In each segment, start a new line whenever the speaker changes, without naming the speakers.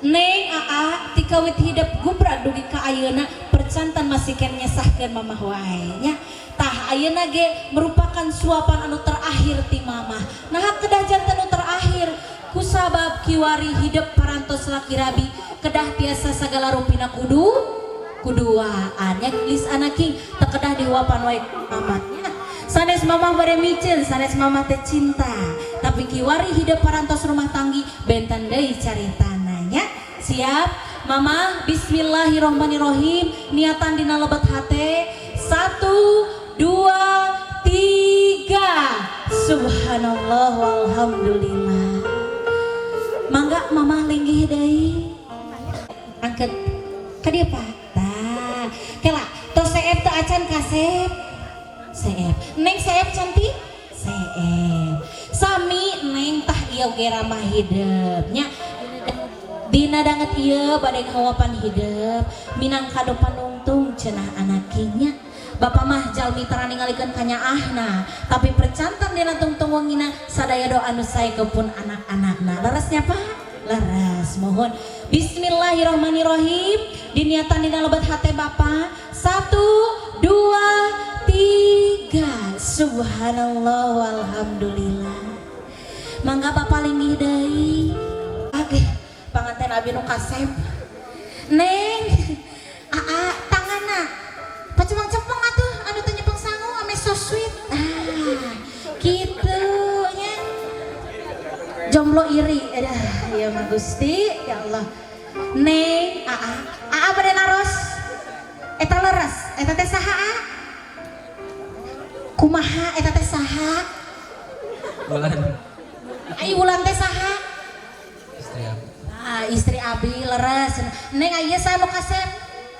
Neng, Aa, ti kawit hidep gubrak dugi ka ayeuna percantan masih keneh nyesahkeun mamah wae nya. Tah, ayeuna ge merupakan suapan anu terakhir ti mamah. Nah, kedah janten anu terakhir kusabab kiwari hidep parantos laki rabi kedah tiasa sagala rupina kudu kuduaan nya. Gelis anaking, teu kedah dihuapan wae mamahnya. Sanes mamah bade miceun, sanes mamah teh cinta, tapi kiwari hidup parantos rumah tanggi benten deui caritana nya. Siap, Mama? Bismillahirrohmanirrohim. Niatan dina lebet hate. Satu, dua, tiga. Subhanallah walhamdulillah. Mangga Mama linggih deui. Angkat ka dieu, Pak. Tah, kela tos seep teu acan? Kasep seep. Neng seep, cantik seep sami Neng. Tah, ieu ge ramah hidep nya. Dina danget ieu bade ngahuapan hidep minangkado panungtung cenah anakinya. Bapak mah jalmi tara ningalikeun kanyaahna, tapi percantan dina tungtung wengina sadaya doa anu sae pun anak-anakna. Leresnya, Pak? Leres. Mohon, bismillahirrahmanirrahim. Diniatan dina lebet hate Bapak. Satu, dua, tiga. Subhanallah walhamdulillah. Mangga Bapak linggih deui. Oke, panganten abi nu kasep. Neng, Aa, tanganna pacemang-cepeng atuh, anu teu nyepeng sangu ame so sweet. Ah, kitu nya. Jomblo iri. Aduh, ya mah Gusti, ya Allah. Neng, Aa, Aa bade naros. Eta leres, eta teh saha, Aa? Kumaha, eta teh saha?
Wulan.
Ai Wulan teh saha?
Istri aku.
Ah, istri abi leres. Neng, aya saha nu kasep?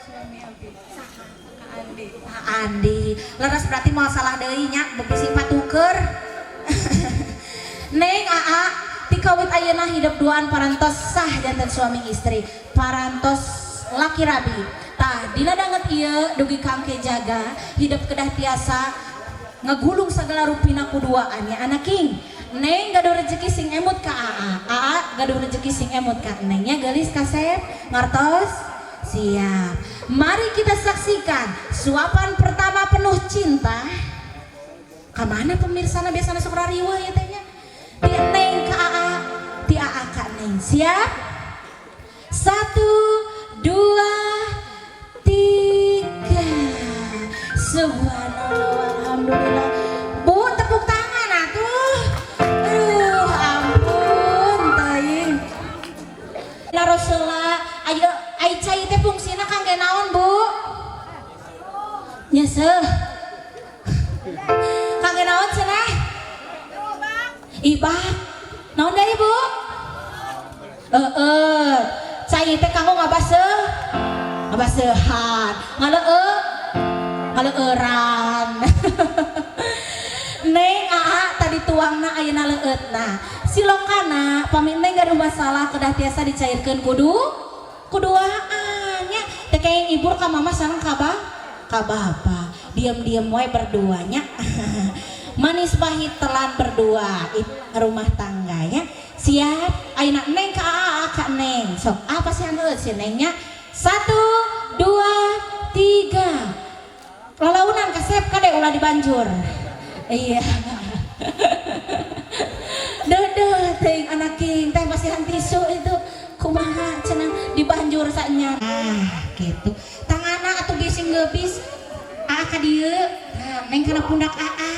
Suami abi. Saha? Kak Andi.
Ah, Andi. Leres, berarti mau salah deui nya, bisi patuker. Neng, Aa, ti kawit ayeuna hidup duaan parantos sah janten suami istri, parantos laki rabi. Tah, dina danget ieu dugi kangke jaga hidup kedah tiasa ngegulung segala rupina kuduaan ya anaking. Neng gaduh rezeki sing emut ka Aa, Aa gaduh rezeki sing emut ka Nengnya. Gelis kasep ngartos siap. Mari kita saksikan suapan pertama penuh cinta. Kamana pemirsa? Biasanya sok rariweuh ya tehnya. Ti Neng ka Aa, ti Aa ka Neng. Siap? Satu, dua, tiga. Subhanallah alhamdulillah. Bu, tepuk tangan atuh. Aduh, ampun teuing. Rasulullah, ayo, ai cai teh fungsina kangge naon, Bu? Nyeseh. Kangge naon cenah? Ibak. Naon deui, Bu? Heeh. Cai teh kanggo ngabaseuh. Ngabaseuhan. Ngaleueuh. Ngaleueuran. Neng, Aa, tadi tuangna, ayeuna leueutna. Silokana pami Neng gaduh masalah kedah tiasa dicairkeun kudu kuduaan nya. Teh kayak ibur ka mama sareng ka bapa. Diam-diam wae berduanya. Manis pahit telan berdua itu rumah tangga ya. Siap? Ayeuna Neng ka Aa, ka Neng. Sok, apa sih anu si Nengnya? Satu, dua, tiga. Lalaunan kasep kade, ulah dibanjur. Iya. Deuh, teuing anaking teh masihan tisu itu kumaha cenah dibanjur sanya. Ah, gitu. Tangana atuh bising geubis. Aa ka dieu. Tah, Neng kana pundak Aa.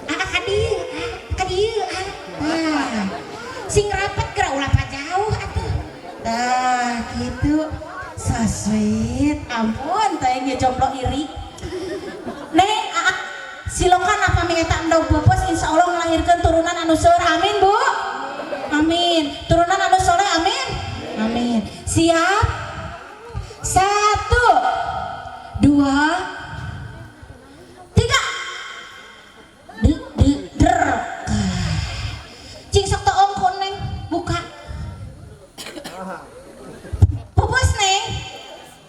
Aa ka dieu, Aa ka dieu, Aa. Tah. Sing rapet geura, ulah jauh atuh. Tah, gitu. So sweet. Ampun, teuing jomblo iri. Neng, Aa, silokan apa mi eta endog peupeus, insyaallah ngelahirkeun turunan anu seueur. Amin, Bu. Amin. Turunan anu soleh, amin. Amin. Siap? Satu, dua, tiga. De, de, der. Cing sok toong ku Neng, buka. Pupus, Neng.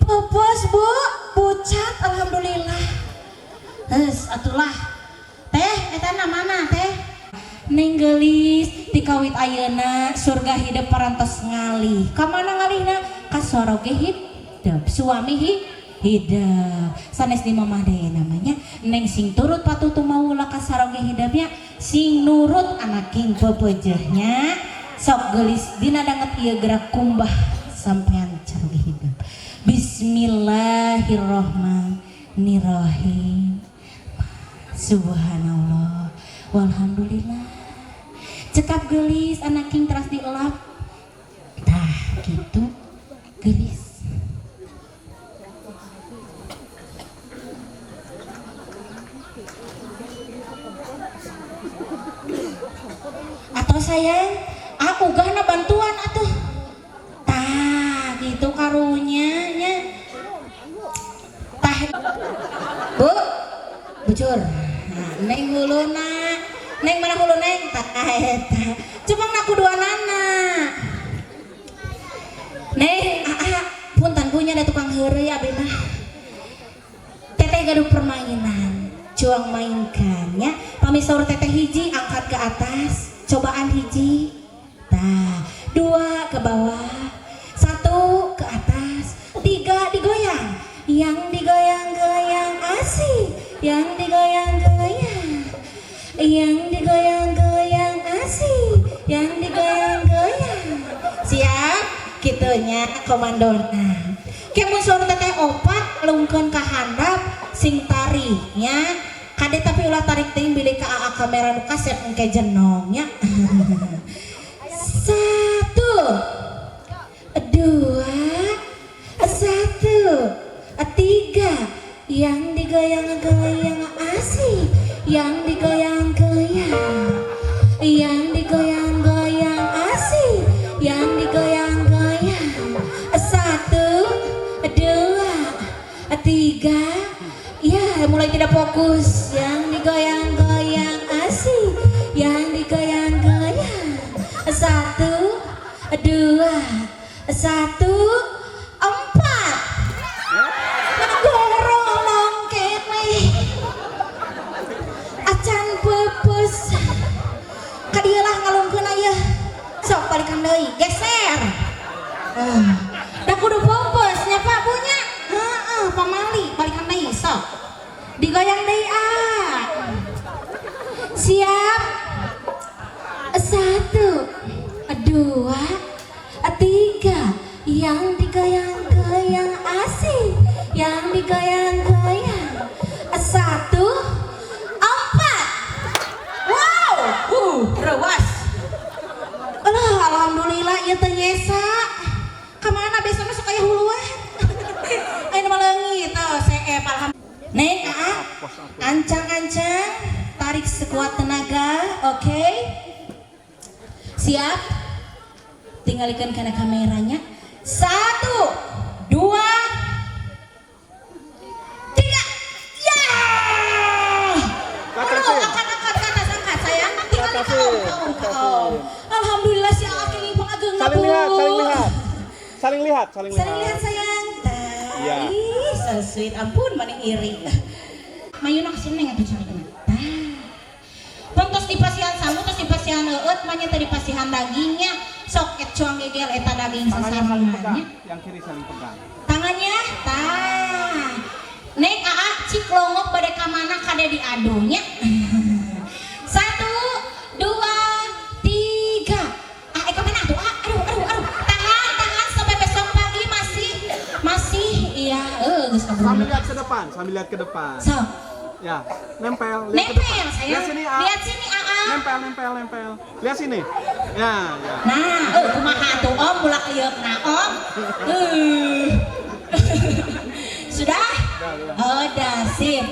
Pupus, Bu. Pucat, alhamdulillah. Hes, atulah. Teh, eta mana teh? Neng gelis. Ti kawit ayeuna surga hidup parantos ngalih. Ka mana ngalihna? Ka soroge hidup. Suami hidup. Sanes di mamah deui namanya. Neng sing turut patuh tumawula ka saroge hidupnya, sing nurut anaking pepeujeuhnya. Sok geulis dina danget ieu gerak kumbah sampean caroge hidup. Bismillahirrahmanirrahim. Subhanallah. Walhamdulillah. Cekap gelis anaking teras dielap. Tah gitu gelis. Atau sayang, aku gahna bantuan atuh. Tah gitu karunya nya. Tah Bu, bujur. Nah, neng huluna. Neng mana hulu neng? Tah eta. Cuma ku duanana. Neng, ah, punten punya ada tukang heureuy abi mah. Teteh gaduh permainan, cuang mainkan ya. Pami saur teteh hiji angkat ke atas, cobaan hiji. Tah, dua ke bawah, satu ke atas, tiga digoyang. Yang digoyang-goyang asik, yang digoyang-goyang, yang digoyang-goyang asik, yang digoyang-goyang. Siap? Kitunya komandona. Kemun saur teteh opat lungkeun ka handap sing tariknya. Kade tapi ulah tarik teuing bilih ka AA kamera nu kasep engke jenong nya. Satu, dua, satu, tiga. Yang digoyang-goyang asik, yang digoyang-goyang, yang digoyang-goyang asik, yang digoyang-goyang. Satu, dua, tiga. Ya, mulai tidak fokus. Yang digoyang-goyang asik, yang digoyang-goyang. Satu, dua, satu, empat. Gorolong kene. Acan peupeus. Kadieu lah ngalungkeun aya. Sok balikan deui, geser. Ah, da kudu peupeus nya Pak punya. Heeh, pamali balikan deui sok. Digoyang deui ah. Siap? Satu, dua, tiga. Yang digoyang-goyang asik, yang digoyang-goyang. Satu, empat. Wow, rewas. Alah, alhamdulillah ieu teh nyesa. Kamana besoknya sok aya huluan. Ayeuna mah leungit tuh, seep alhamdulillah. Neng, aa, ancang-ancang, tarik sekuat tenaga, oke? Siap? Tinggalkan karena kameranya. Satu, dua, tiga. Ya! Aduh, angkat, angkat, ke atas, angkat, sayang. Tinggal ke om, ke om, ke om. Alhamdulillah si Aa kenging pangageng
Saling
Bu.
lihat, saling lihat. Saling lihat, saling
Saling lihat
lihat.
Sayang. Tah,
Iya.
ih, so sweet. Ampun, mana iri. Mayuna kesini neng atuh cari. Tah. Pentos di pasihan sangu, terus di pasihan eueut, mah nya teh di pasihan dagingnya. Sok et cuang gegel eta daging
Tangannya saling pegang.
sasarengannya.
Yang kiri saling pegang.
Tangannya, tah. Neng aa cik longok bade ka mana kade diadunya. Satu, dua, tiga. Ah, ka mana tuh? Ah, aduh, aduh, aduh. Tahan, tahan sampai besok pagi masih, masih, iya, geus kabur.
Sambil lihat ke depan, sambil lihat ke depan.
So,
Ya, nempel, lihat ke depan.
Nempel, sayang.
Lihat sini, A.
Lihat sini, Aa.
Nempel, nempel, nempel. Lihat sini. Ya, ya.
Nah, kumaha tuh Om ulah keyeukna Om. Sudah?
Udah, udah.
Udah, sip.